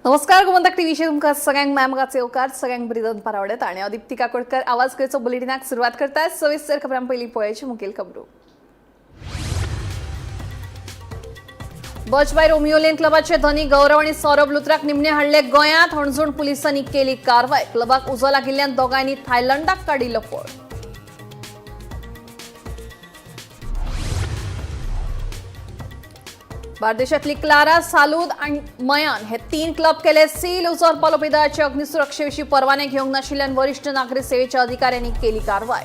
नमस्कार, गोमंतक टीव्हीचे तुमकां सगळ्यांक मायमोगाचे येवकार. सगळ्यांक बरी दनपार आवडत आणि हांव दीप्ती काकोडकर आवाज गोंयचो बुलेटिनाक सुरवात करता. सविस्तर खबरां पयलीं पळयाची मुखेल खबरो. बच बाय रोमियो लेन क्लबाचे धनी गौरव आणि सौरभ लुत्राक निमणे हाडले गोंयांत. हणजूण पुलिसांनी केली कारवाय. क्लबाक उजो लागिल्ल्यान दोगांयनी थायलंडाक काडिल्लो पळ. बार्देशातली क्लारा, सालूद आणि मयान हे 3 क्लब केले सील. उजो पालोवपी दळाचे अग्निसुरक्षेविशीं परवाने घेवंक नाशिल्ल्यान वरिष्ठ नागरी सेवेच्या अधिकाऱ्यांनी केली कारवाय.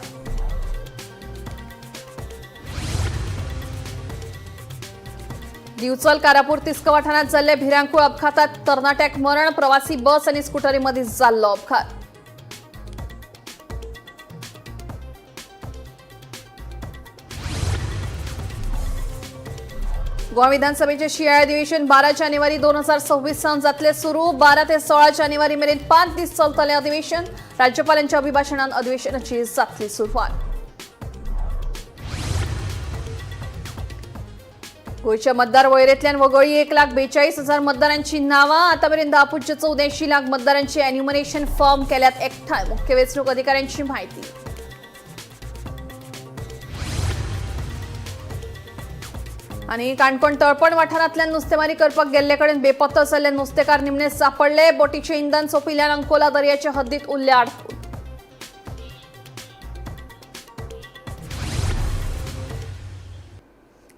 दिवचल कारापूर तिस्क वाठारांत जाल्ले भिरांकूळ अपघातात तरणाट्याक मरण. प्रवासी बस आणि स्कुटरीमध्ये जाल्लो अपघात. गोवा विधानसभेचे शियाळे अधिवेशन 12 जानेवारी 2026 सावन जातले सुरू. 12 ते 16 जानेवारी मेरेन 5 दीस चलतले अधिवेशन. राज्यपालांच्या अभिभाषणान अधिवेशनाची जातली सुरवात. गोंयच्या मतदार वळेरेंतल्यान वगळी 1,42,000 मतदारांची नावां. आतापर्यंत 10.84 लाख मतदारांची एन्युमरेशन फॉर्म केल्यात एकठांय. मुख्य वेंचणूक अधिकाऱ्यांची माहिती. आणि काणकोण तळपण वाठारांतल्यान नुस्तेमारी करपाक गेल्ले कडेन बेपत्तो जाल्ले नुस्तेकार निमणे सापडले. बोटीचें इंधन सोंपिल्ल्यान अंकोला दर्याच्या हद्दीत उरले आडकून.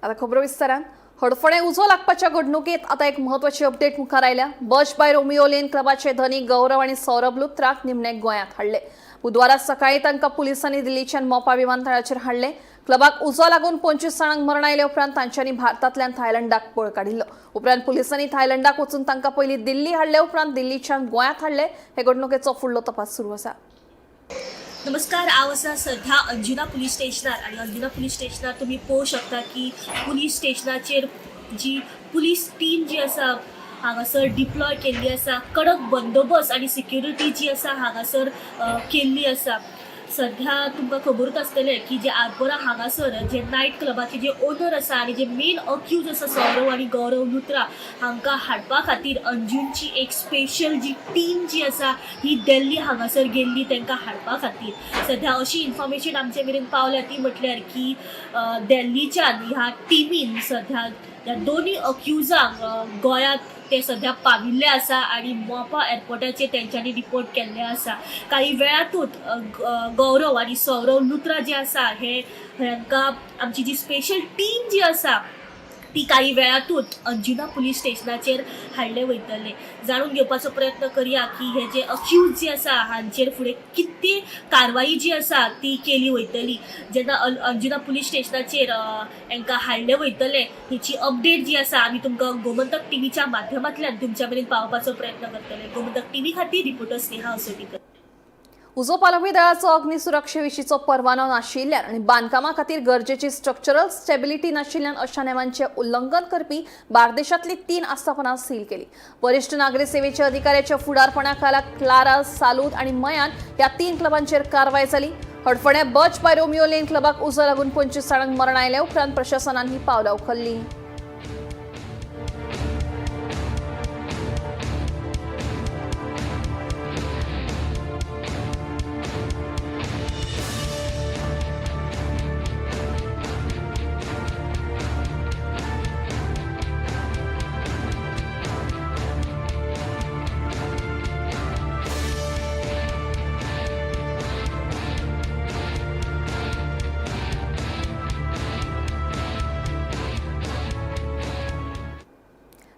आता खबरो विस्तारान. हडफणे उजो लागपाच्या घडणुकेत आता एक महत्वाची अपडेट मुखार आयल्या. बच बाय रोमियो लेन क्लबाचे धनी गौरव आणि सौरभ लुत्राक निमणे गोंयांत हाडले. बुधवारा सकाळी तांकां पुलिसांनी दिल्लीच्यान मोपा विमानतळाचेर हाडले. क्लबाक उजो लागून 25 जाणांक मरण आयले उपरांत तांच्यांनी भारतांतल्यान थायलंडाक पळ काडिल्लो. उपरांत पुलिसांनी थायलंडाक वचून तांकां पयलीं दिल्ली हाडले, उपरांत दिल्लीच्यान गोंयांत हाडले. हे घडणुकेचो फुडलो तपास सुरू आसा. नमस्कार, हांव आसा सध्या अंजुना पुलीस स्टेशनार आनी अंजुना पुलीस स्टेशनार तुमी पळोवंक शकता की पुलीस स्टेशनाचेर जी पुलीस टीम जी आसा हांगासर डिप्लॉय केल्ली आसा. कडक बंदोबस्त आनी सिक्युरिटी जी आसा हांगासर केल्ली आसा. सध्या तुमकां खबरूच आसतलें की जे आरपोरा हांगासर जे नायट क्लबाचे जे ओनर आसा आनी जे मेन अक्यूज आसा सौरव आनी गौरव लुत्रा हांकां हाडपा खातीर अंजूनची एक स्पेशल जी टीम जी आसा ही दिल्ली हांगासर गेल्ली तांकां हाडपा खातीर. सध्या अशी इन्फॉर्मेशन आमचे मेरेन पावल्या ती म्हटल्यार की दिल्लीच्यान ह्या टिमीन सध्या ह्या दोनूय अक्युजांक गोंयांत ते सध्या पाविल्ले आसा आनी मोपा एअरपोर्टाचेर तेंच्यांनी रिपोर्ट केल्ले आसा. काही वेळातूच गौरव आनी सौरव लुत्रा जे आसा हे हांकां आमची जी स्पेशल टीम जी आसा ती काही वेळातूच अंजुना पुलीस स्टेशनाचेर हाडले वयतले. जाणून घेवपाचो प्रयत्न करया की हे जे अक्यूज जे आसा हांचेर फुडें कितें कारवाई जी आसा ती केली वयतली. जेन्ना अंजुना पुलीस स्टेशनाचेर हांकां हाडले वयतले हेची अपडेट जी आसा आमी तुमकां गोमंतक टीव्हीच्या माध्यमांतल्यान तुमच्या मेरेन पावोवपाचो प्रयत्न करतले. गोमंतक टीव्ही खातीर रिपोर्टर स्नेहा असोटीकर. उजो पालोवपी दळाचो अग्निसुरक्षेविशींचो परवानो नाशिल्ल्यान आनी बांदकामा खातीर गरजेची स्ट्रक्चरल स्टेबिलिटी नाशिल्ल्यान अशा नेमांचें उल्लंघन करपी बार्देशांतली 3 आस्थापनां सील केली. वरिष्ठ नागरी सेवेच्या अधिकाऱ्याच्या फुडारपणाखाला क्लारा, सालूद आनी मयान ह्या 3 क्लबांचेर कारवाय जाली. हडफण्यां बच बाय रोमियो लेन क्लबाक उजो लागून 25 जाणांक मरण आयले उपरांत प्रशासनान ही पावलां उखल्लीं.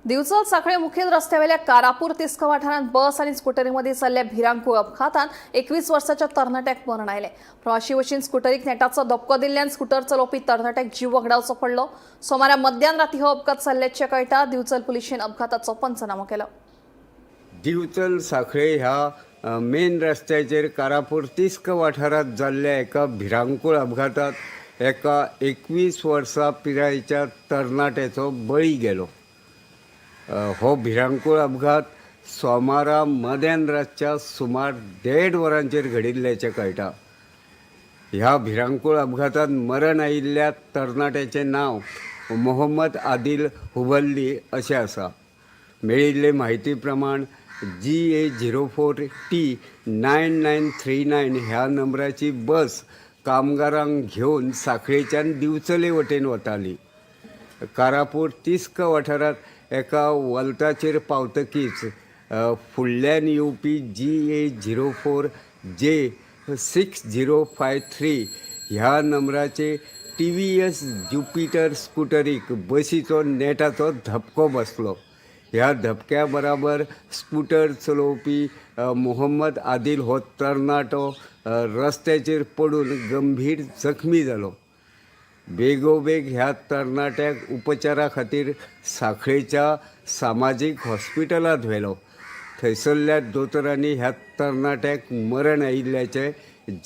दिवचल सांखळे मुखेल रस्त्यावेल्या कारापूर तिस्क वाठारांत बस आनी स्कुटरीमध्ये जाल्ल्या भिरांकूळ अपघातांत 21 वर्साच्या तरणाट्याक मरण आयलें. प्रवाशी वशीन स्कुटरीक नेटाचो धपको दिल्ल्यान स्कुटर चलोवपी तरणाट्याक जीव वगडावचो पडलो. सोमारा मध्यान राती हो अपघात जाल्ल्याचें कळटा. दिवचल पुलिशेन अपघाताचो पंचनामो केलो. दिवचल सांखळे ह्या मेन रस्त्याचेर कारापूर तिस्क वाठारांत जाल्ल्या एका भिरांकूळ अपघातांत एका 21 वर्सां पिरायेच्या तरणाट्याचो बळी गेलो. हो भिरांकूळ अपघात सोमारा मध्यान रातच्या सुमार 1.5 वरांचेर घडिल्ल्याचें कळटा. ह्या भिरांकूळ अपघातांत मरण आयिल्ल्या तरणाट्याचें नांव मोहम्मद आदिल हुबल्ली अशें आसा. मेळिल्ले म्हायती प्रमाण GA 04 T 9939 ह्या नंबराची बस कामगारांक घेवन सांखळेच्यान दिवचले वटेन वताली. कारापूर तिस्क वाठारांत एका वल्ताचेर पावतकीच फुडल्यान येवपी GA 04 J 6053 ह्या नंबराचे TVS Jupiter स्कुटरीक बशीचो नेटाचो धपको बसलो. ह्या धपक्या बराबर स्कुटर चलोवपी मोहम्मद आदिल हो तरणाटो रस्त्याचेर पडून गंभीर जखमी जालो. बेगोबेग ह्या तरणाट्याक उपचारा खातीर सांखळेच्या सामाजीक हॉस्पिटलांत व्हेलो. थंयसरल्या दोतोरांनी ह्या तरणाट्याक मरण आयिल्ल्याचें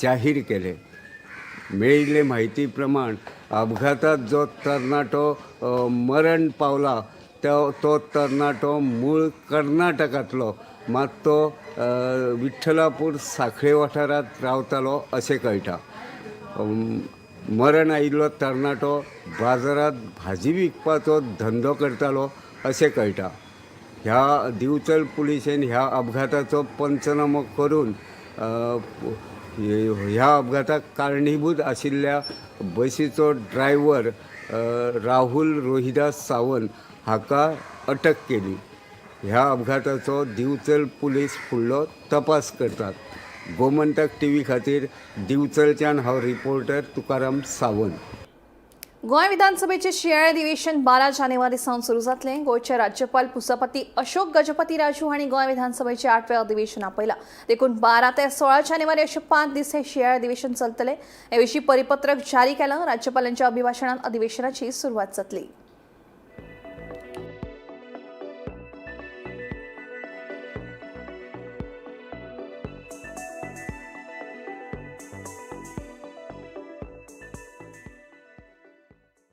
जाहीर केलें. मेळिल्ले म्हायती प्रमाण अपघातांत जो तरणाटो मरण पावला तो तरणाटो मूळ कर्नाटकांतलो, मात तो विठ्ठलापूर सांखळे वाठारांत रावतालो अशें कळटा. मरण आयिल्लो तरणाटो बाजारांत भाजी विकपाचो धंदो करतालो अशें कळटा. ह्या दिवचल पुलिशेन ह्या अपघाताचो पंचनामो करून ह्या अपघाताक कारणीभूत आशिल्ल्या बसीचो ड्रायव्हर राहुल रोहिदास सावंत हाका अटक केली. ह्या अपघाताचो दिवचल पुलीस फुडलो तपास करतात. गोमंतक टीव्ही खातीर दिवचलच्यान हांव रिपोर्टर तुकाराम सावंत. गोंय विधानसभेचे शिंयाळे अधिवेशन 12 जानेवारी सावन सुरू जातलें. गोंयचे राज्यपाल पुसपती अशोक गजपती राजू हांणी गोंय विधानसभेचे 8वें अधिवेशन आपयलां. देखून 12 ते 16 जानेवारी अशे 5 दीस हे शिंयाळे अधिवेशन चलतलें. हे विशीं परिपत्रक जारी केलां. राज्यपालांच्या अभिभाशणान अधिवेशनाची सुरवात जातली.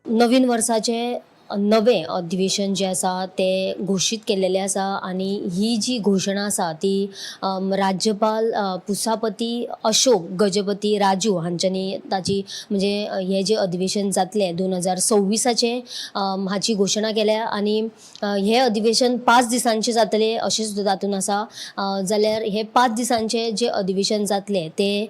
नवीन वर्साचें नवें अधिवेशन जें आसा तें घोशीत केल्लेलें आसा आनी ही जी घोशणा आसा ती राज्यपाल पुसापती अशोक गजपती राजू हांच्यांनी ताची म्हणजे हें जें अधिवेशन जातलें 2026 हाची घोशणा केल्या आनी हें अधिवेशन 5 दिसांचें जातलें अशें सुद्दां तातूंत आसा. जाल्यार हें 5 दिसांचें जें अधिवेशन जातलें तें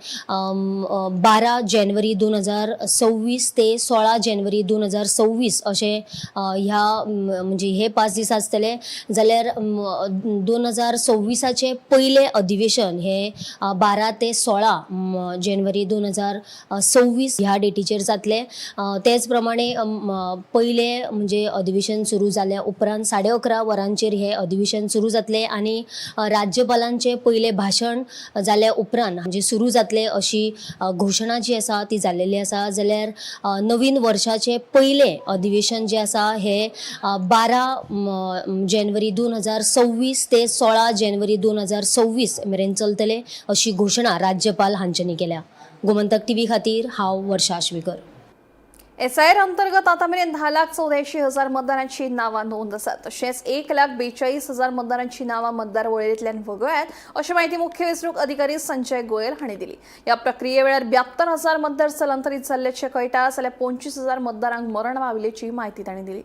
12 जानेवारी 2026 ते 16 जानेवारी 2026 अशें ह्या म्हणजे हे 5 दीस आसतले. जाल्यार 2026 पयलें अधिवेशन हें 12 ते 16 जानेवारी 2026 ह्या डेटीचेर जातलें. तेच प्रमाणे पयलें म्हणजे अधिवेशन सुरू जाल्या उपरांत 11:30 वरांचेर हें अधिवेशन सुरू जातलें आनी राज्यपालांचें पयलें भाशण जाल्या उपरांत म्हणजे सुरू जातलें अशी घोशणा जी आसा ती जाल्लेली आसा. जाल्यार नवीन वर्साचें पयलें अधिवेशन जें आसा हें 12 जानेवारी 2026 ते 16 जानेवारी 2026 मेरेन चलतलें अशी घोशणा राज्यपाल हांच्यांनी केल्या. गोमंतक टीव्ही खातीर हांव वर्षा आश्वेकर. एसआयआर अंतर्गत आतामेरेन 10,84,000 मतदारांची नावां नोंद आसात. तशेंच 1,42,000 मतदारांची नावां मतदार वळेरेंतल्यान वगळ्यात अशी माहिती मुख्य वेंचणूक अधिकारी संजय गोयल हांणी दिली. ह्या प्रक्रिये वेळार 72,000 मतदार स्थलांतरीत जाल्ल्याचें कळटा, जाल्यार 25,000 मतदारांक मरण पाविल्ल्याची म्हायती तांणी दिली.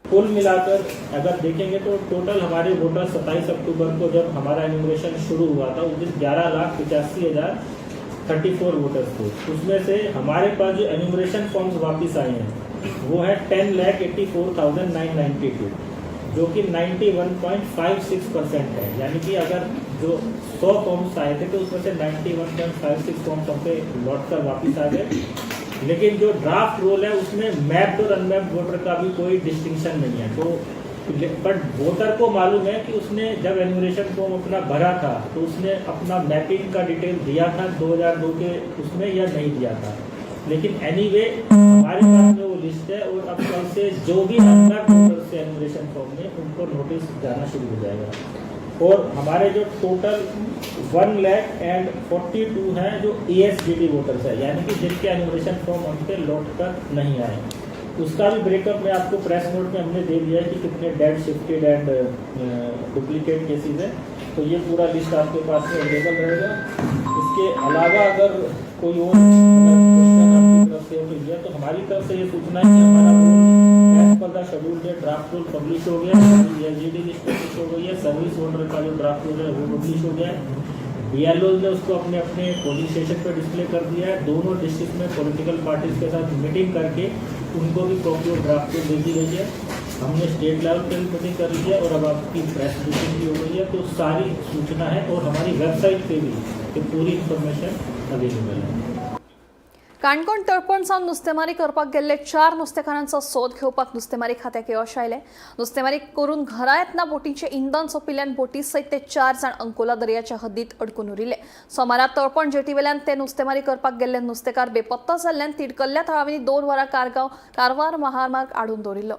कुल मिलाकर अगर देखेंगे तो टोटल हमारे वोटर 27 अक्टूबर को जब हमारा एन्यूमरेशन शुरू हुआ था उस दिन 11,85,034 वोटर्स थे. उसमें से हमारे पास जो एन्यूमरेशन फॉर्म्स वापस आए हैं वो है 10,84,992, जो कि 91.56% है. यानी कि अगर जो 100 फॉर्म्स आए थे तो उसमें से 91.56 फॉर्म्स हम पे लौट कर वापस आ गए. लेकिन जो ड्राफ्ट रोल है उसमें मैप्ड और अनमैप्ड वोटर का भी कोई डिस्टिंक्शन नहीं है. तो बट वोटर को मालूम है कि उसने जब एन्यूमरेशन फॉर्म अपना भरा था तो उसने अपना मैपिंग का डिटेल दिया था 2002 के उसमें या नहीं दिया था. लेकिन एनीवे हमारे पास में वो लिस्ट है और अब कल से जो भी अनमैप्ड वोटर से एन्यूमरेशन फॉर्म में उनको नोटिस जाना शुरू हो जाएगा. और हमारे जो टोटल 1,00,042 हैं जो ASDD voters है, यानी कि जिनके एन्यूमरेशन फॉर्म हम पे लौट कर नहीं आए, उसका भी ब्रेकअप मैं आपको प्रेस नोट में हमने दे दिया है कि कितने dead, shifted and duplicate cases हैं. तो ये पूरा लिस्ट आपके पास में अवेलेबल रहेगा. इसके अलावा अगर कोई और क्वेश्चन आपकी तरफ से हो तो यह तो हमारी तरफ से ये सूचना है कि हमारा roll as per per the schedule date draft rule publish हो गया है, एलजीडी लिस्ट पब्लिश हो गई है, सर्विस वोटर का जो ड्राफ्ट रूल है वो पब्लिश हो गया है। बीएलओ ने उसको अपने अपने पोलिंग स्टेशन पर डिस्प्ले कर दिया है। दोनों डिस्ट्रिक्ट में पॉलिटिकल पार्टीज के साथ मीटिंग करके उनको भी कॉपी और ड्राफ्ट रूल दे दी गई है। हमने स्टेट लेवल पर भी मीटिंग कर ली है और अब आपकी प्रेस ब्रीफिंग भी हो गई है, तो सारी सूचना है और हमारी वेबसाइट पे भी ये पूरी इन्फॉर्मेशन अवेलेबल है। काणकोण तळपण सावन नुस्तेमारी करपाक गेल्ले 4 नुस्तेकारांचो सोद घेवपाक नुस्तेमारी खात्याक यश आयलें। नुस्तेमारी करून घरा येतना बोटीचें इंधन सोंपिल्ल्यान बोटी सयत ते 4 जाण अंकोला दर्याच्या हद्दीत अडकून उरिल्ले। सोमारा तळपण जेटीवेल्यान ते नुस्तेमारी करपाक गेल्ले नुस्तेकार बेपत्ता जाल्ल्यान तिडकल्ल्या थळाव्यांनी 2 वरां कारगांव कारवार महामार्ग आडून दवरिल्लो।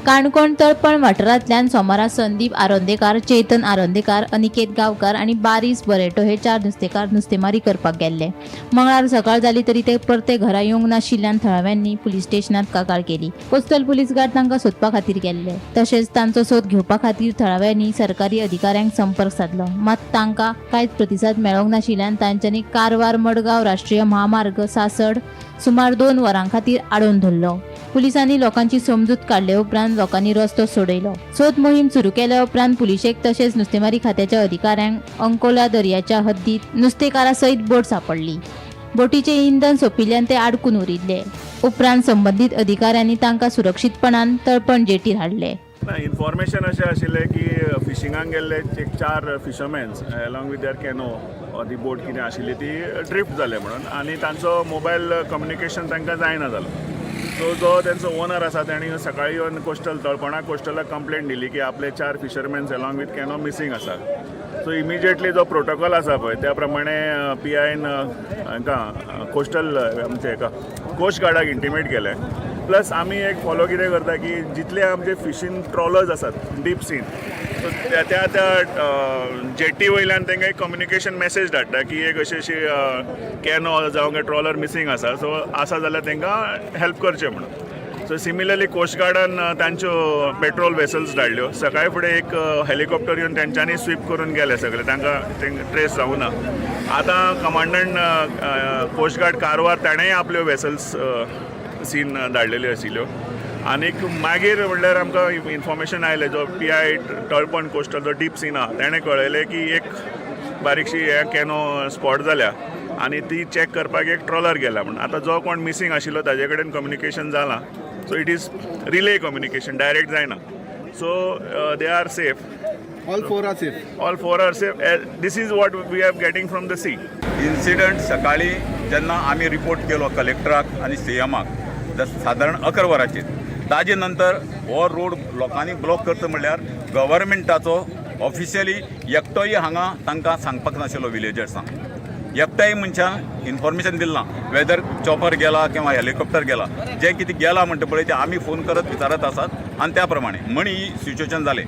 काणकोण तळपण वाठारांतल्यान सोमारा संदीप आरोंदेकार, चेतन आरोंदेकार, अनिकेत गांवकार आनी बारीस बरेटो हे 4 नुस्तेकार नुस्तेमारी करपाक गेल्ले। मंगळार सकाळ जाली तरी ते परते घरा येवंक नाशिल्ल्यान थळाव्यांनी पुलीस स्टेशनात कागाळ केली। कोस्टल पुलीस गार्ड तांकां सोदपा खातीर गेल्ले। तशेंच तांचो सोद घेवपा खातीर थळाव्यांनी सरकारी अधिकाऱ्यांक संपर्क सादलो, मात तांकां कांयच प्रतिसाद मेळोंक नाशिल्ल्यान तांच्यांनी कारवार मडगांव राष्ट्रीय म्हामार्ग सासड सुमार 2 वरां खातीर आडोवन धरलो। पुलिसांनी लोकांची समजूत काडले उपरांत लोकांनी रस्तो सोडयलो। सोद मोहीम सुरू केल्या उपरांत पुलिशेक तशेंच नुस्तेमारी खात्याच्या अधिकाऱ्यांक अंकोला दर्याच्या हद्दीत नुस्तेकारा सयत बोट सापडली। बोटीचे इंधन सोंपिल्ल्यान ते आडकून उरिल्ले। उपरांत संबंदीत अधिकाऱ्यांनी तांकां सुरक्षीतपणान तळपण जेटीर हाडले। ना, इन्फॉर्मेशन अशें आशिल्लें की फिशिंगाक गेल्ले एक 4 fishermans along with their canoe or the boat कितें आशिल्ली ती ड्रिफ्ट जाले म्हणून आनी तांचो मोबायल कम्युनिकेशन तांकां जायना जालो। सो जो तेंचो ओनर आसा तेणी सकाळीं येवन कोस्टल तळपणा कोस्टलाक कंप्लेन दिली की आपले 4 fishermans along with canoe missing आसा। सो इमिजिएटली जो प्रोटोकॉल आसा पळय त्या प्रमाणे पी आयन हांकां कोस्टल आमचे हेका कोस्ट गार्डाक इंटिमेट केलें। प्लस आमी एक फॉलो कितें करता की जितले आमचे फिशींग ट्रॉलर्स आसात डीप सीन, सो त्या त्या त्या जेटी वयल्यान तांकां एक कम्युनिकेशन मॅसेज धाडटा की एक अशी अशी कॅनो जावं ट्रॉलर मिसींग आसा, सो आसा जाल्यार तांकां हेल्प करचें म्हणून। सो सिमिलरली कोस्ट गार्डान तांच्यो पेट्रोल वेसल्स धाडल्यो। सकाळी फुडें एक हेलिकॉप्टर येवन तेंच्यांनी स्वीप करून गेले सगळे, तांकां ट्रेस जावूं ना। आतां कमांडंट कोस्ट गार्ड कारवार ताणेंय आपल्यो वेसल्स सीन धाडलेल्यो आशिल्ल्यो। आनीक मागीर म्हणल्यार आमकां इन्फॉर्मेशन आयलें, जो पी I Talpan coastal जो डीप सीन आहा तेणें कळयलें की एक बारीकशी हे कॅनो स्पॉट जाल्या आनी ती चॅक करपाक एक ट्रॉलर गेला म्हणून। आतां जो कोण मिसींग आशिल्लो ताजे कडेन कम्युनिकेशन जालां, so it is relay communication, direct जायना, so they are safe. All 4 are safe. All 4 are safe. This is what we are getting from the sea. Incident सकाळी जेन्ना आमी रिपोर्ट केलो कलेक्टराक आनी सी एमाक सादारण 11 वरांचेर, ताजे नंतर हो रोड लोकांनी ब्लॉक करता म्हणल्यार गव्हर्मेंटाचो ऑफिशियली एकटोय हांगा तांकां सांगपाक नाशिल्लो। विलेजर्सांक एकट्याय मनशान इन्फॉर्मेशन दिलें ना, वेदर चॉपर गेला किंवा हेलिकॉप्टर गेला, जें कितें गेला म्हणटा पळय तें आमी फोन करत विचारत आसात आनी त्या प्रमाणे म्हण ही सिच्युएशन जालें।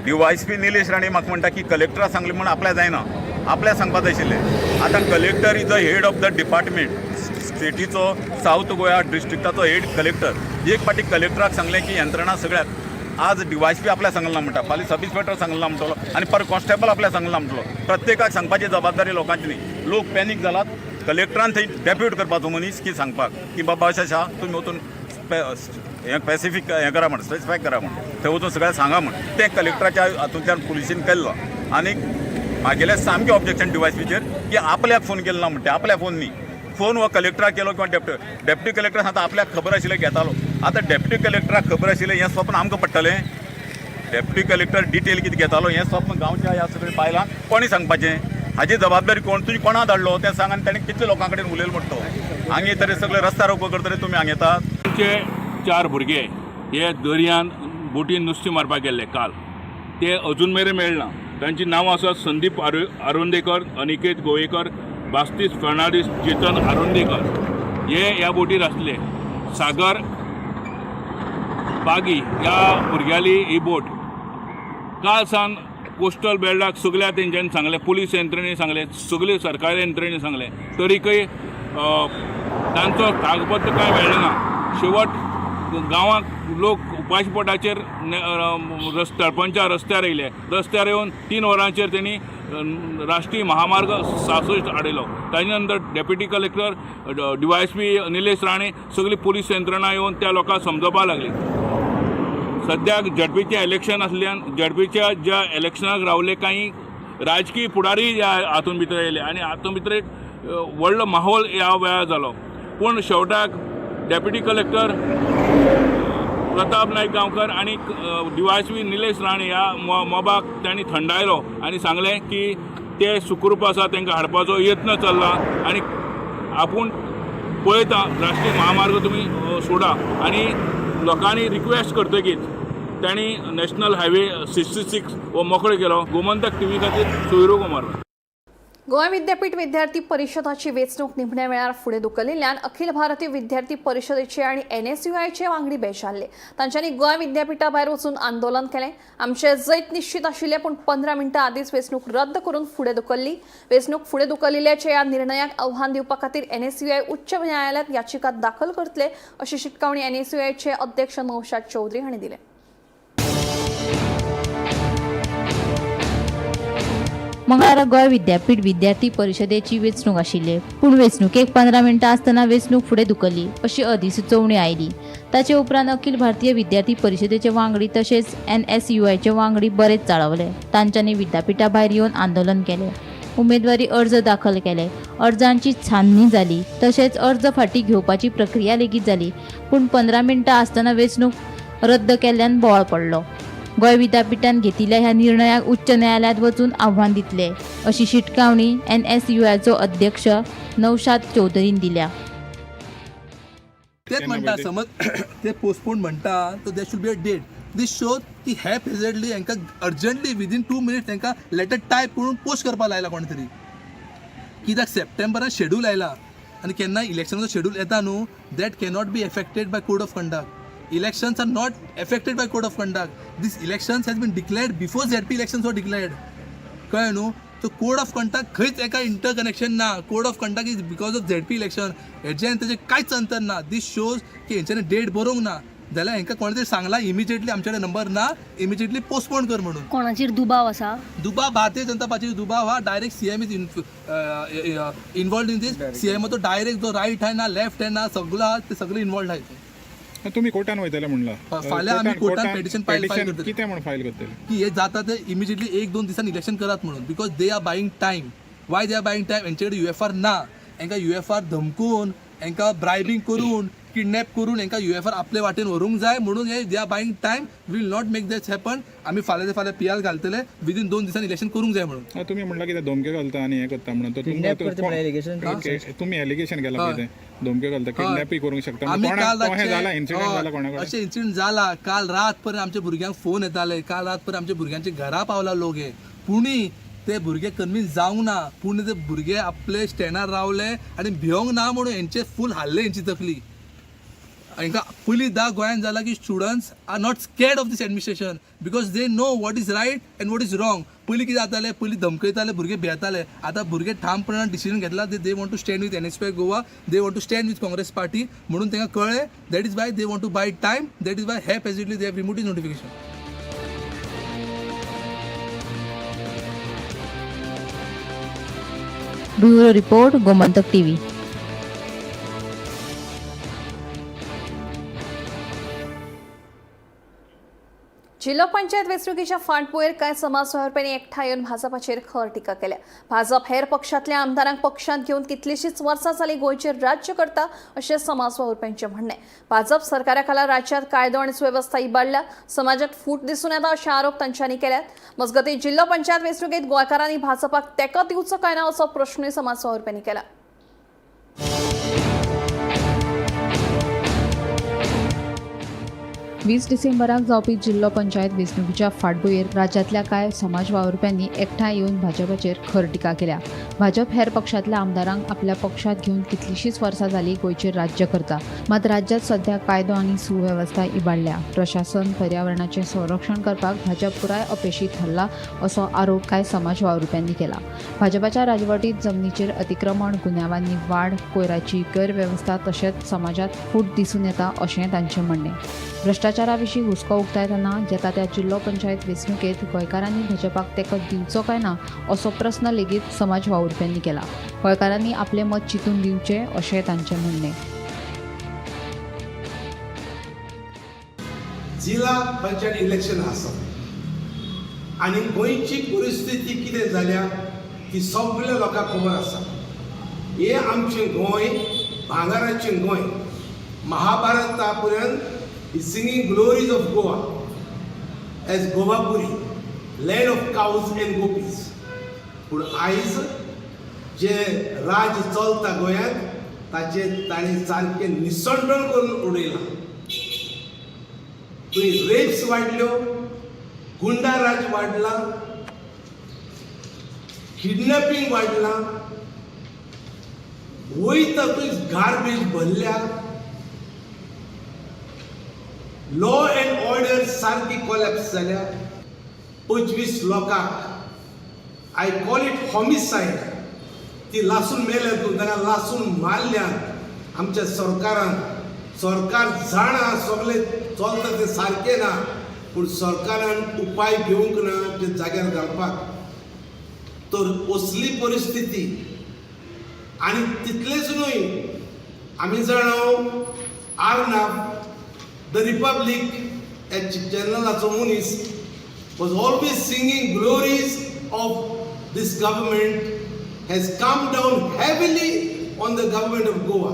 डीवायएसपी निलेश राणे म्हाका म्हणटा की कलेक्टरा सांगलें म्हूण आपल्या जायना, आपल्या सांगपाक जाय आशिल्लें। आतां collector is a head of the department, स्टेटीचो south Goa डिस्ट्रिक्टाचो head collector. एक फावटी कलेक्टराक सांगलें की यंत्रणा सगळ्याक आज डीवायएसपी आपल्या सांगला ना म्हणटा, फाल्यां सब इन्स्पेक्टर सांगला ना म्हणटलो आनी पर कॉन्स्टेबल आपल्या सांगला ना म्हणटलो। प्रत्येकाक सांगपाची जबाबदारी लोकांची न्ही। लोक पॅनीक जालात। कलेक्टरान थंय डेप्यूट करपाचो मनीस की सांगपाक की बाबा अशें आसा, तुमी वचून हें स्पेसिफीक हें करा म्हण, स्पेसिफाय करा म्हण, थंय वचून सगळें सांगा म्हण। तें कलेक्टराच्या हातूंतल्यान पुलिसीन केल्लो आनी म्हागेलें सामकें ऑब्जेक्शन डीवायएसपीचेर की आपल्याक फोन केलो ना म्हणटा। आपल्याक फोन न्ही, फोन हो कलेक्टराक केलो किंवा डेप्युटी कलेक्टर आतां आपल्याक खबर आशिल्लें घेतालो। आतां डेप्युटी कलेक्टराक खबर आशिल्लें हें स्वप्न आमकां पडटलें। डेप्युटी कलेक्टर डिटेल कितें घेतालो हें स्वप्न गांवच्या ह्या सगळ्या बायलांक कोणी सांगपाचें? हाजी जबाबदारी कोण? तुजी कोणा धाडलो तें सांग आनी ताणें कितले लोकां कडेन उलयलें म्हणटा तो। हांगा येतरे सगळे रस्ता रोको करतरे तुमी हांगा येतात। आमचे 4 भुरगे हे दर्यान बोटीन नुस्तें मारपाक गेल्ले काल, ते अजून मेरेन मेळना। तांची नांवां आसात संदीप आरोंदेकर, अनिकेत गोवेकर, बास्तीस फर्नांडीस, चेतन आरोंदेकर हे ह्या बोटीर आसले। सागर बागी ह्या भुरग्याली ही बोट। काल सावन कोस्टल बेल्टाक सगळ्या तेंच्यांनी सांगलें, पुलीस यंत्रणेन सांगलें, सगळे सरकारी यंत्रणेन सांगलें, तरीकय तांचो कागदपत्र कांय मेळ्ळें ना। शेवट गांवांत लोक उपाशीपोटाचेर तळपणच्या रस्त्यार येयले। रस्त्यार येवन 3 वरांचेर तेणी राष्ट्रीय महामार्ग 66 आडयलो. ताजे नंतर deputy collector, DYSP Nilesh Rane, सगळी पुलीस यंत्रणा येवन त्या लोकांक समजोवपाक लागली. सद्याक झेडपीचें इलेक्शन आसल्यान झेडपीच्या ज्या इलेक्शनाक रावले कांय राजकीय फुडारी ह्या हातूंत भितर येयले आनी हातूंत भितर एक व्हडलो माहोल ह्या वेळार जालो. पूण शेवटाक डेप्युटी कलेक्टर प्रताप नायक गांवकर आनी डीवायएसपी निलेश राणे ह्या मोबाक तांणी थंडायलो आनी सांगलें की ते सुखरूप आसा, तांकां हाडपाचो यत्न चल्ला आनी आपूण पळयता राष्ट्रीय महामार्ग तुमी सोडा. आनी लोकांनी रिक्वेस्ट करतकीच तांणी नॅशनल हायवे 66 हो मोकळो केलो. गोमंतक टीव्ही खातीर सोयरू कुमार. गोंय विद्यापीठ विद्यार्थी परिशदाची वेंचणूक निमण्या वेळार फुडें धुकलिल्ल्यान अखिल भारतीय विद्यार्थी परिशदेचे आनी एनएसयूआयचे वांगडी बेजारले. तांच्यांनी गोंय विद्यापीठा भायर वचून आंदोलन केलें. आमचें जैत निश्चित आशिल्लें, पूण 15 मिनटां आदींच वेंचणूक रद्द करून फुडें धुकल्ली. वेंचणूक फुडें धुकलिल्ल्याच्या ह्या निर्णयाक आव्हान दिवपा खातीर एनएसयूआय उच्च न्यायालयांत याचिका दाखल करतले अशी शिटकावणी एनएसयूआयचे अध्यक्ष नौशाद चौधरी हांणी दिल्या. मंगळारा गोंय विद्यापीठ विद्यार्थी परिशदेची वेंचणूक आशिल्ली, पूण वेंचणुकेक 15 मिनटां आसतना वेंचणूक फुडें धुकल्ली अशी अधिसुचोवणी आयली. ताचे उपरांत अखिल भारतीय विद्यार्थी परिशदेचे वांगडी तशेंच एनएसयूआयचे वांगडी बरेच चाळवले. तांच्यांनी विद्यापीठा भायर येवन आंदोलन केलें, उमेदवारी अर्ज दाखल केले, अर्जांची छाननी जाली, तशेंच अर्ज फाटीं घेवपाची प्रक्रिया लेगीत जाली. पूण 15 मिनटां आसतना वेंचणूक रद्द केल्ल्यान बोवाळ पडलो. गोंय विद्यापीठान घेतिल्ल्या ह्या निर्णयाक उच्च न्यायालयांत वचून आव्हान दितले अशी शिटकावणी एनएसयूआयचो अध्यक्ष नौशाद चौधरीन दिल्या. तेच म्हणटा, समज ते पोस्टपोन म्हणटा तर there should be a date. This shows की हॅपहेजर्डली हांकां अर्जंटली विदीन 2 मिनिट्स तांकां लेटर टायप करून पोस्ट करपाक लायला कोणे तरी. कित्याक सप्टेंबरान शेड्यूल आयला आनी केन्ना इलेक्शनाचो शेड्यूल येता न्हू, that cannot be affected by code of conduct. Elections are not affected by code of conduct. This elections has been declared before ZP elections were declared. कळ्ळें न्हू? सो कोड ऑफ कंडक्ट खंयच एका inter connection ना. Code of conduct is because of ZP election. हेजें आनी तेजें कांयच अंतर ना. दीस शोज की हेंच्यांनी डेट बरोवंक ना जाल्यार हेंकां कोणें तरी सांगलां इमिजिएटली आमचे कडेन नंबर ना, इमिजिएटली पोस्टपोन कर म्हणून. कोणाचेर दुबाव आसा? दुबाव, भारतीय जनता पार्टीचो दुबाव हा. Direct CM is involved in this. सीएमाचो direct जो रायट हँड ना, लेफ्ट हँड ना, सगळो आहा ते सगळे इन्वॉल्ड आहाय ते. तुमी कोर्टान वयतले म्हणला. फाल्यां आमी कोर्टान petition file करतले. कितें म्हूण फायल करतले? की हे जाता ते इमिजिएटली 1-2 दिसान इलेक्शन करात म्हणून, because they are buying time. Why they are buying time? हेंचे कडेन युएफआर ना. हेंकां युएफआर धमकून, हेंकां ब्रायबींग करून, किडनॅप करून हेंकां युएफआर आपले वाटेन व्हरूंक जाय म्हणून हे they are buying time. Will not make that happen. आमी फाल्यां ते फाल्यां पीआर घालतले, विदीन 2 दिसान इलेक्शन करूंक जाय म्हणून. तुमी म्हणला कितें धमक्यो घालता आनी हें करता म्हणून, तुमी एलिगेशन केला कितें धमक्यो घालता, किडनॅपूय करूंक शकता? आमी काल जाला इन्सिडंट जाला कोणा कडेन? अशें इन्सिडंट जाला. काल रात पर्यंत आमच्या भुरग्यांक फोन येताले, काल रात पर्यंत आमच्या भुरग्यांच्या घरा पावला लोक हे, पुणी ते भुरगे कन्विन्स जावंक ना. पूण ते भुरगे आपले स्टँडार रावले आनी भियोंक ना म्हणून हेंचे फूल हाडले हेंची तकली. हांकां पयलीं गोंयांत जाला की students are not scared of this administration because they know what is right and what is wrong. पयलीं कितें जातालें, पयलीं धमकयताले, भुरगे भियेताले. आतां भुरगे ठामपणान डिसिजन घेतला, they want to stand with NSUI Goa, they want to stand with Congress party म्हणून तांकां कळ्ळें. That is why they want to buy time. That is why haphazardly they have removed this notification. Bureau report, Gomantak TV. जिल्हो पंचायत वेंचणुकीच्या फाटभुंयेर कांय समाज वावुरप्यांनी एकठांय येवन भाजपाचेर खर टिका केल्या. भाजप हेर पक्षांतल्या आमदारांक पक्षांत घेवन कितलीशीच वर्सां जालीं गोंयचेर राज्य करता अशें समाज वावुरप्यांचें म्हणणें. भाजप सरकारा खाला राज्यांत कायदो आनी सुवेवस्था इबाडल्या, समाजांत फूट दिसून येता अशे आरोप तांच्यांनी केल्यात. मजगतीं जिल्हो पंचायत वेंचणुकेंत गोंयकारांनी भाजपाक तेंको दिवचो काय ना असो प्रश्नूय समाज वावुरप्यांनी केला. वीस डिसेंबराक जावपी जिल्लो पंचायत वेंचणुकीच्या फाटभुंयेर राज्यांतल्या कांय समाज वावुरप्यांनी एकठांय येवन भाजपाचेर खर टिका केल्या. भाजप हेर पक्षांतल्या आमदारांक आपल्या पक्षांत घेवन कितलीशींच वर्सां जालीं गोंयचेर राज्य करता. मात राज्यांत सध्या कायदो आनी सुवेवस्था इबाडल्या. प्रशासन पर्यावरणाचें संरक्षण करपाक भाजप पुराय अपेशी थारला असो आरोप कांय समाज वावुरप्यांनी केला. भाजपाच्या राजवटीत जमनीचेर अतिक्रमण, गुन्यांवांनी वाड, कोयराची गैरवेवस्था तशेंच समाजांत फूट दिसून येता अशें तांचें म्हणणें. भ्रश्टाचारा विशीं हुस्को उक्तायतना येता त्या जिल्लो पंचायत वेंचणुकेंत गोंयकारांनी भाजपाक तेंको दिवचो काय ना असो प्रस्न लेगीत समाज वावुरप्यांनी केला. गोंयकारांनी आपलें मत चिंतून दिवचें अशें तांचें म्हणणें. जिल्हा पंचायत इलेक्शन आसा आनी गोंयची परिस्थिती कितें जाल्या ती सगल्या लोकांक खबर आसा. हें आमचें गोंय भांगराचें गोंय. महाभारता पर्यंत is singing glories of Goa as Govapuri, land of cows and gopis. पूण आयज जें राज चलता गोंयांत ताचें ताणें सारकें निसंडण करून उडयलां. थंय रेप्स वाडल्यो, गुंडा राज वाडला, किडनॅपिंग वाडलां, वयता थंय गार्बेज भरल्या, लॉ एंड ऑर्डर सारकी कोलॅप्स जाल्या. 25 लोकांक, I call it homicide, ती लासून मेल्या, तूं ताका लासून मारल्यात आमच्या सरकारान. सरकार जाणा सगळें चलता तें सारकें ना, पूण सरकारान उपाय घेवंक ना ते जाग्यार घालपाक. तर असली परिस्थिती. आनी तितलेंच न्हय, आमी जाणा आर्नाब the Republic ह्या चॅनलाचो मनीस was always singing glories of this government, has come down heavily on the government of Goa.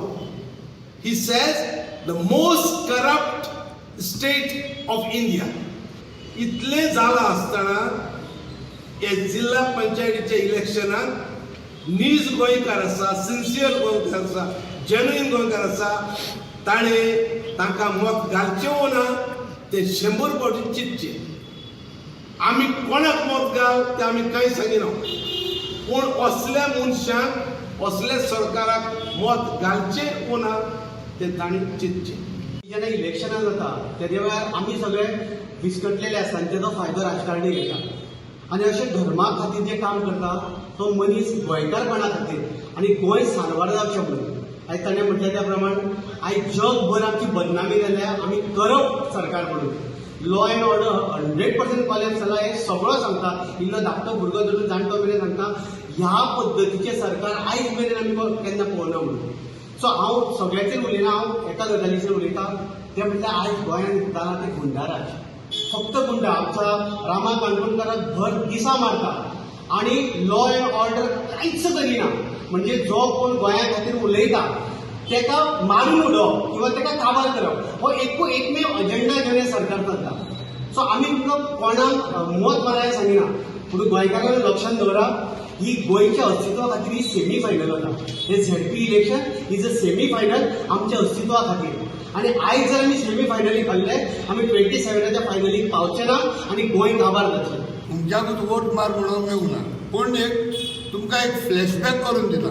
He says the most corrupt state of India. इतलें जालां आसतना हे जिल्हा पंचायतीच्या इलेक्शनाक नीज गोंयकार आसा, सिन्सियर गोंयकार आसा, जेन्युइन गोंयकार आसा, ताणें तांकां मत घालचें वो ना तें 100 फावटी चिंतचें. आमी कोणाक मत घाल तें आमी कांय सांगिना, पूण असल्या मनशांक, असल्या सरकाराक मत घालचें वो ना तें तांणी चिंतचें. जेन्ना इलेक्शनां जाता तेदे वेळार आमी सगळे विस्कटलेले आसता आनी तेजो फायदो राजकारणी घेता. आनी अशें धर्मा खातीर जें काम करता तो मनीस गोंयकारपणा खातीर आनी गोंय साल्वार जावचें म्हणून. आयज ताणें म्हटलें त्या प्रमाण आयज जगभर आमची बदनामी जाल्या, आमी करप्ट सरकार म्हणून. Law and order 100% collapse जाला हें सगळो सांगता. इल्लो धाकटो भुरगो धरून जाणटो मेरेन सांगता ह्या पद्दतीचें सरकार आयज मेरेन आमी केन्ना पळोवना म्हणून. सो हांव सगळ्याचेर उलयना, हांव एका गजालीचेर उलयता तें म्हटल्यार आयज गोंयांत जालां तें गुंडाराज. फक्त गुंडा आमच्या रामा काणकोणकाराक भर दिसा मारता आनी लॉ एंड ऑर्डर कांयच करिना. म्हणजे जो कोण गोंया खातीर उलयता तेका मारून उडोवप किंवा तेका काबार करप हो एकमेव अजेंडा घेवन हें सरकार चलता. सो आमी तुमकां कोणाक मत मारायला सांगिना, पूण गोंयकारांनी लक्षांत दवरा ही गोंयच्या अस्तित्वा खातीर ही सेमी फायनल आसा. हे ZP election is a semi final आमच्या अस्तित्वा खातीर. आनी आयज जर आमी सेमी फायनलीक हारले आमी 27 फायनलीक पावचे ना आनी गोंय काबार जातलें. तुमच्याकूच वोट मार म्हणून मेळूंक ना, पूण एक तुमकां एक फ्लॅशबॅक करून दिता.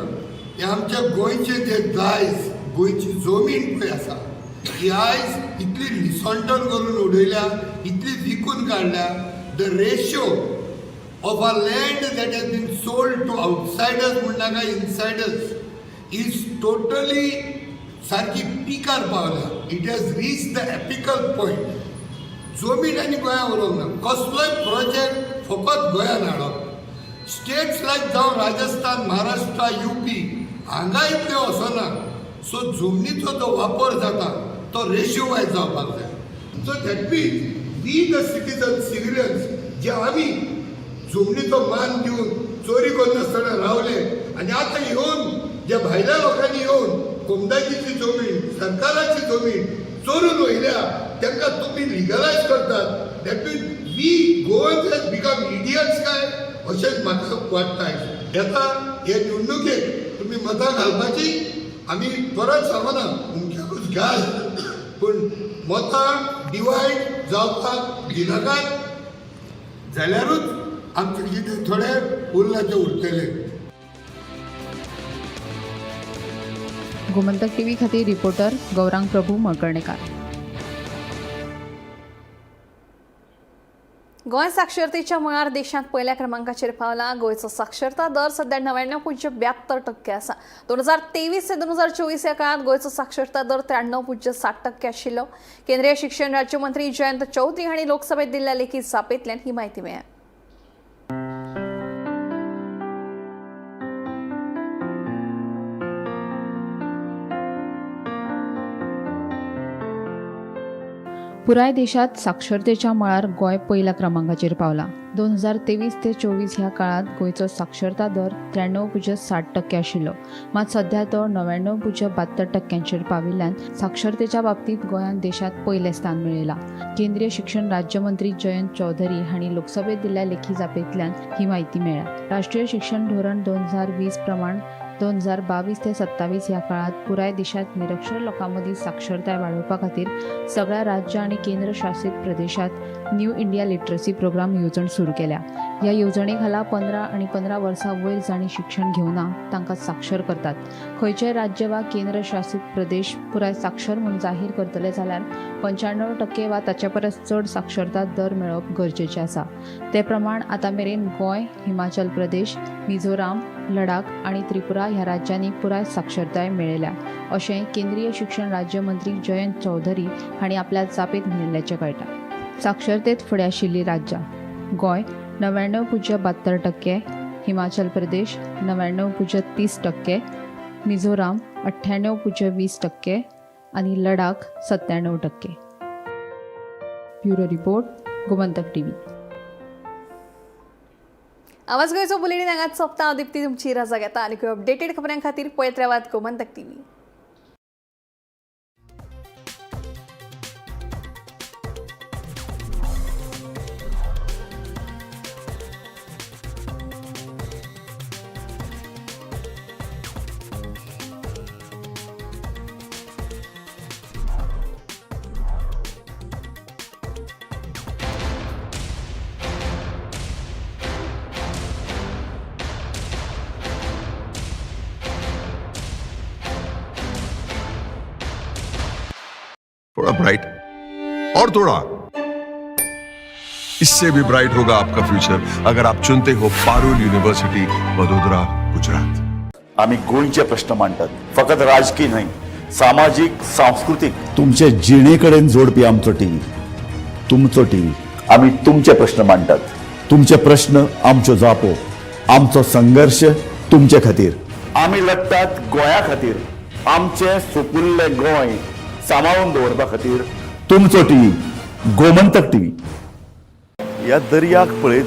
हे आमच्या गोंयचे जे दायज, गोंयची जमीन पळय आसा ही आयज इतली निसंटन करून उडयल्या, इतली विकून काडल्या. The ratio of our land that has been sold to outsiders म्हणनाका insiders is totally सारकी पिकार पावल्या. It has reach the apical point. जमीन आनी गोंया उरोंक ना, कसलोय प्रोजेक्ट फकत गोंयान हाडप. स्टेट्स लायक जावं राजस्थान, महाराष्ट्र, युपी हांगा इतले वचना. सो जमनीचो जो वापर जाता तो रेशियो वायज जावपाक जाय. So that means we the citizen, civilians, जे आमी जमनीचो मान दिवन चोरी करनासतना रावले आनी आतां येवन जे भायल्या लोकांनी येवन कोमदाचीची जमीन, सरकाराची जमीन चोरून व्हयल्या, तांकां तुमी लिगलायज करतात. That means we Goans has become idiots काय अशेंच म्हाका वाटता. येता हे निवडणुकेक तुमी मतां घालपाची आमी परत सांगना, तुमच्याकूच घाल, पूण मतां डिवायड जावपाक दिनाकात जाल्यारूच आमचे कितें थोडे उरला ते उरतले. गोमंतक टीव्ही खातीर रिपोर्टर गौरांग प्रभू मळकर्णेकार. गोंय साक्षरतेच्या मळार देशांत पयल्या क्रमांकाचेर पावला. गोंयचो साक्षरता दर सध्या 99.72% आसा. 2023 ते 2024 ह्या काळांत गोंयचो साक्षरता दर 93.60% आशिल्लो. केंद्रीय शिक्षण राज्यमंत्री जयंत चौधरी हांणी लोकसभेत दिल्ल्या लेखी जापेंतल्यान ही म्हायती मेळ्ळ्या. पुराय देशांत साक्षरतेच्या मळार गोंय पयल्या क्रमांकाचेर पावलां. 2023 ते 24 ह्या काळांत गोंयचो साक्षरता दर 93.60% आशिल्लो. मात सध्या तो 99.72% पाविल्ल्यान साक्षरतेच्या बाबतींत गोंयान देशांत पयलें स्थान मेळयलां. केंद्रीय शिक्षण राज्यमंत्री जयंत चौधरी हांणी लोकसभेत दिल्ल्या लेखी जापेंतल्यान ही म्हायती मेळ्ळ्या. राष्ट्रीय शिक्षण धोरण 2020 प्रमाण 2022 ते 27 ह्या काळांत पुराय देशांत निरक्षर लोकां मदीं साक्षरताय वाडोवपा खातीर सगळ्या राज्य आनी केंद्र शासीत प्रदेशांत न्यू इंडिया लिटरसी प्रोग्राम येवजण सुरू केल्या. ह्या येवजणे खाला 15 आनी 15 वर्सां वयर जांणी शिक्षण घेवना तांकां साक्षर करतात. खंयचेय राज्य वा केंद्र शासीत प्रदेश पुराय साक्षर म्हूण जाहीर करतले जाल्यार 95% वा ताचे परस चड साक्षरता दर मेळोवप गरजेचें आसा. ते प्रमाण आतां मेरेन गोंय, हिमाचल प्रदेश, मिझोराम, लडाख आनी त्रिपुरा ह्या राज्यांनी पुराय साक्षरताय मेळयल्या अशें केंद्रीय शिक्षण राज्यमंत्री जयंत चौधरी हांणी आपल्या जापेंत म्हणिल्ल्याचें कळटा. साक्षरतेंत फुडें आशिल्लीं राज्यां: गोंय 99.72%, हिमाचल प्रदेश 99.30%, मिझोराम 98.20% आनी Ladakh 97%. Bureau report, Gomantak TV. आवाज गोंयचो बुलेटीन हांगाच सोंपता. हांव दिप्ती तुमची रजा घेता. आनी अपडेटेड खबरां खातीर पळयत रावात गोमंतक टीव्ही. थोड़ा ब्राइट और थोड़ा इससे भी ब्राइट होगा आपका फ्यूचर अगर आप चुनते हो पारुल यूनिवर्सिटी, वडोदरा, गुजरात। आमी गोंयचे प्रश्न मांडटात, फकत राजकीय न्हय, सामाजीक, सांस्कृतीक, तुमचे जिणे कडेन जोडपी आमचो टीव्ही, तुमचो टीव्ही। आमी तुमचे प्रश्न मांडटात, तुमचे प्रश्न आमच्यो जापो, आमचो संघर्श तुमचे खातीर। आमी लडटात गोंया खातीर, आमचें सुपुल्लें गोंय सांबाळून दवरपा खातीर। तुमचो टीव्ही, गोमंतक टीव्ही। ह्या दर्याक पळयतकीर